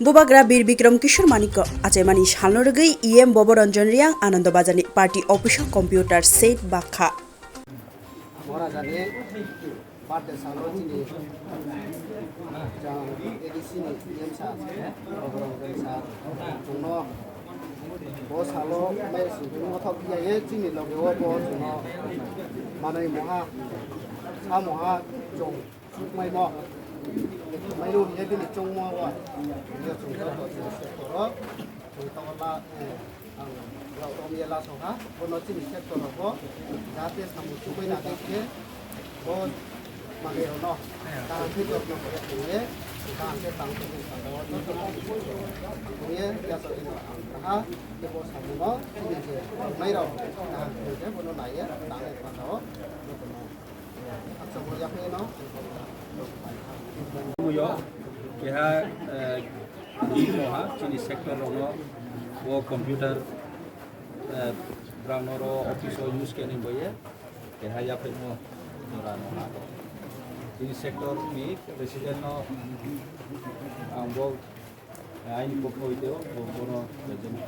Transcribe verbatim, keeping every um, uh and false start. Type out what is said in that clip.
Bubagra Bir Bikram Kishore Manikko achaimani salno rwgwi E M Bobo Ranjan Riyang Anando Bazarni party office-o computer set bakha. Borajani birthday salo chini jang A D C ni E M sir, Bobo Ranjan sir, chwngno bo salo mai singkhe mothok phiya ye chini loge o bo chwngno manwi moha, sa moha chwng. Maimo, maino hiya bini chongmo wa. Hiya chwng joto chini sector o, chwng tongo la, eh, ang rok rom ye la sokha, bono chini sector rogo, jate samung chukui na khe khe, bo manwi rokno, kaham khe jotno khe thangye, kaham khe tang khe saka o, joto khe ye, ya so ino ang kaha, khe bo samung no, chini je, nai rok, kaham khe je, bono naiye, tang khe saka o, joto no. Muyo, keha, eh, moha, chini sector rokno, o computer, eh, brang noro office o use khe nini boye, keha yaphaimo jora no ha. Chini sector ni president no, ang bo Aini pokno ito, bono present.